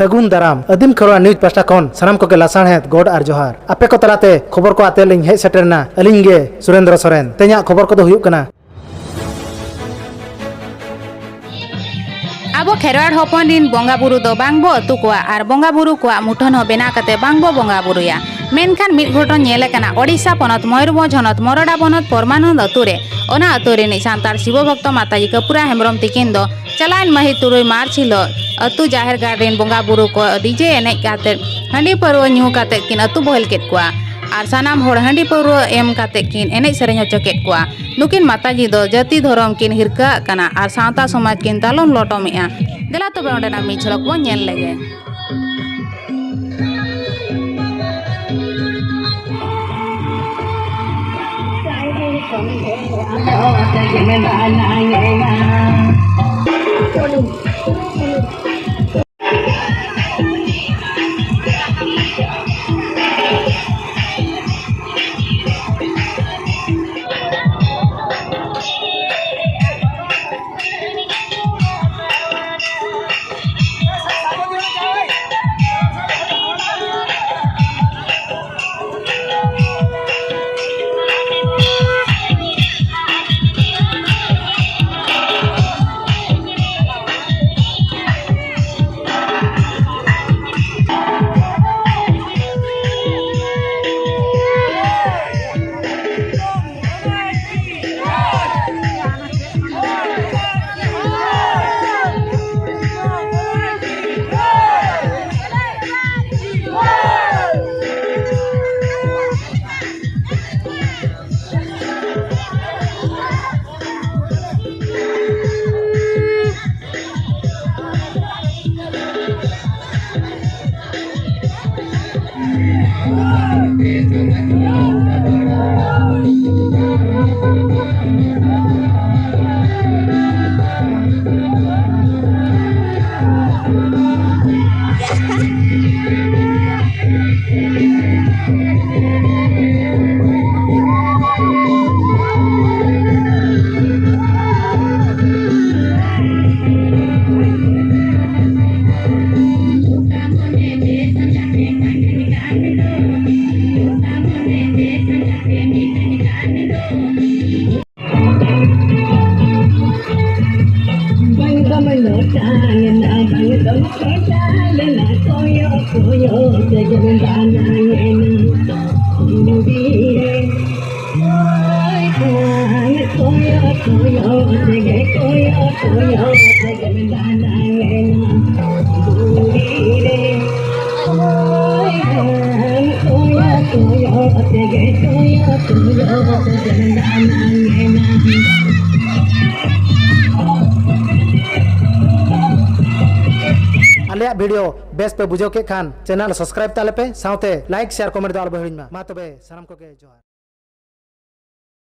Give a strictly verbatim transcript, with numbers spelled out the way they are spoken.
ᱥᱟᱹᱜᱩᱱ ᱫᱟᱨᱟᱢ᱾ ᱟᱹᱫᱤᱢ ᱠᱷᱮᱨᱣᱟᱲ ᱱᱤᱭᱩᱡᱽ ᱯᱟᱦᱴᱟ ᱠᱷᱚᱱ ᱥᱟᱱᱟᱢ ᱠᱚᱜᱮ ᱞᱟᱥᱟᱲᱦᱮᱫ ᱜᱚᱰ ᱟᱨ ᱡᱚᱦᱟᱨ᱾ ᱟᱯᱮ ᱠᱚ ᱛᱟᱞᱟᱛᱮ ᱠᱷᱚᱵᱚᱨ ᱠᱚ ᱟᱛᱮ ᱞᱤᱧ ᱦᱮᱡ ᱥᱮᱴᱮᱨ ᱮᱱᱟ ᱟᱹᱞᱤᱧ ᱜᱮ ᱥᱩᱨᱮᱱᱫᱨᱚ ᱥᱚᱨᱮᱱ᱾ ᱛᱮᱦᱮᱧᱟᱜ ᱠᱷᱚᱵᱚᱨ ᱠᱚᱫᱚ ᱦᱩᱭᱩᱜ ᱠᱟᱱᱟ᱾ ᱟᱵᱚ ᱠᱷᱮᱨᱣᱟᱲ ᱦᱚᱯᱚᱱ ᱨᱤᱱ ᱵᱚᱸᱜᱟ ᱵᱩᱨᱩ ᱫᱚ ᱵᱟᱝ ᱵᱚ ᱟᱹᱛᱩ ᱠᱚᱣᱟ ᱟᱨ ᱵᱚᱸᱜᱟ ᱵᱩᱨᱩ ᱠᱚᱣᱟᱜ ᱢᱩᱴᱷᱟᱹᱱ ᱦᱚᱸ ᱵᱮᱱᱟᱣ ᱠᱟᱛᱮ ᱵᱟᱝ ᱵᱚ ᱵᱚᱸᱜᱟ ᱵᱩᱨᱩᱭᱟ᱾ ᱢᱮᱱᱠᱷᱟᱱ ᱢᱤᱫ ᱜᱷᱚᱴᱚᱱ ᱧᱮᱞ ᱟᱠᱟᱱᱟ ᱳᱰᱤᱥᱟ ᱯᱚᱱᱚᱛ ᱢᱚᱭᱩᱨᱵᱷᱚᱸᱡᱽ ᱦᱚᱱᱚᱛ ᱢᱚᱨᱚᱰᱟ ᱵᱚᱱᱚᱛ ᱯᱚᱨᱢᱟᱱᱚᱱᱫ ᱟᱹᱛᱩ ᱨᱮ᱾ ᱚᱱᱟ ᱟᱹᱛᱩ ᱨᱤᱱᱤᱡ ᱥᱟᱱᱛᱟᱲ ᱥᱤᱵᱚ ᱵᱷᱚᱠᱛᱚ ᱢᱟᱛᱟᱡᱤ ᱠᱟᱹᱯᱩᱨᱟ ᱦᱮᱢᱵᱨᱚᱢ ᱛᱤᱠᱤᱱ ᱫᱚ ᱪᱟᱞᱟᱣᱮᱱ ᱢᱟᱹᱦᱤᱛ ᱛᱩᱨᱩᱭ ᱢᱟᱨᱪ ᱦᱤᱞᱳᱜ ᱟᱹᱛᱩ ᱡᱟᱦᱮᱨ ᱜᱟᱲ ᱨᱤᱱ ᱵᱚᱸᱜᱟ ᱵᱩᱨᱩ ᱠᱚ ᱰᱤᱡᱮ ᱮᱱᱮᱡ ᱠᱟᱛᱮ ᱦᱟᱺᱰᱤ ᱯᱟᱹᱨᱣᱟᱹ ᱧᱩ ᱠᱟᱛᱮ ᱠᱤᱱ ᱟᱹᱛᱩ ᱵᱚᱦᱮᱞ ᱠᱮᱫ ᱠᱚᱣᱟ ᱟᱨ ᱥᱟᱱᱟᱢ ᱦᱚᱲ ᱦᱟᱺᱰᱤ ᱯᱟᱹᱨᱣᱟᱹ ᱮᱢ ᱠᱟᱛᱮ ᱠᱤᱱ ᱮᱱᱮᱡ ᱥᱮᱨᱮᱧ ᱦᱚᱪᱚ ᱠᱮᱫ ᱠᱚᱣᱟ᱾ ᱱᱩᱠᱤᱱ ᱢᱟᱛᱟᱡᱤ ᱫᱚ ᱡᱟᱹᱛᱤ ᱫᱷᱚᱨᱚᱢ ᱠᱤᱱ ᱦᱤᱨᱠᱟᱹ ᱟᱜ ᱠᱟᱱᱟ ᱟᱨ ᱥᱟᱶᱛᱟ ᱥᱚᱢᱟᱡᱽ ᱠᱤᱱ ᱛᱟᱞᱚᱢ ᱞᱚᱴᱚᱢᱮᱜᱼᱟ᱾ ᱫᱮᱞᱟ ᱛᱚᱵᱮ ᱚᱸᱰᱮᱱᱟᱜ ᱢᱤᱫ ᱡᱷᱚᱞᱚᱠ ᱵᱚᱱ ᱧᱮᱞ ᱞᱮᱜᱮ᱾ ᱞᱚᱴᱟ ᱞᱮᱱᱟ ᱵᱟᱝ ᱫᱚ ᱞᱚᱴᱟ ᱞᱮᱱᱟ, ᱠᱚᱭᱚᱜ ᱠᱚᱭᱚᱜ ᱛᱮᱜᱮᱢ ᱫᱟᱱᱟᱝ ᱮᱱᱟ᱾ ᱠᱩᱲᱤ ᱨᱮ ᱦᱚᱭ ᱠᱷᱟᱱ, ᱠᱚᱭᱚᱜ ᱠᱚᱭᱚᱜ ᱛᱮᱜᱮ, ᱠᱚᱭᱚᱜ ᱠᱚᱭᱚᱜ ᱛᱮᱜᱮᱢ ᱫᱟᱱᱟᱝ ᱮᱱᱟ᱾ ᱠᱩᱲᱤ ᱨᱮ ᱦᱚᱭ ᱠᱷᱟᱱ, ᱠᱚᱭᱚᱜ ᱠᱚᱭᱚᱜ ᱛᱮᱜᱮ, ᱠᱚᱭᱚᱜ ᱠᱚᱭᱚᱜ ᱛᱮᱜᱮᱢ ᱫᱟᱱᱟᱝ ᱮᱱᱟ᱾ ᱟᱞᱮᱭᱟᱜ video ᱵᱮᱥ ᱯᱮ ᱵᱩᱡᱷᱟᱹᱣ ᱠᱮᱫ ᱠᱷᱟᱱ channel subscribe ᱛᱟᱞᱮ ᱯᱮ, ᱥᱟᱶᱛᱮ like, share, comment ᱫᱚ ᱟᱞᱚ ᱯᱮ ᱦᱤᱲᱤᱧ ᱢᱟ᱾ ᱢᱟ ᱛᱚᱵᱮ ᱥᱟᱱᱟᱢ ᱠᱚᱜᱮ ᱡᱚᱦᱟᱨ᱾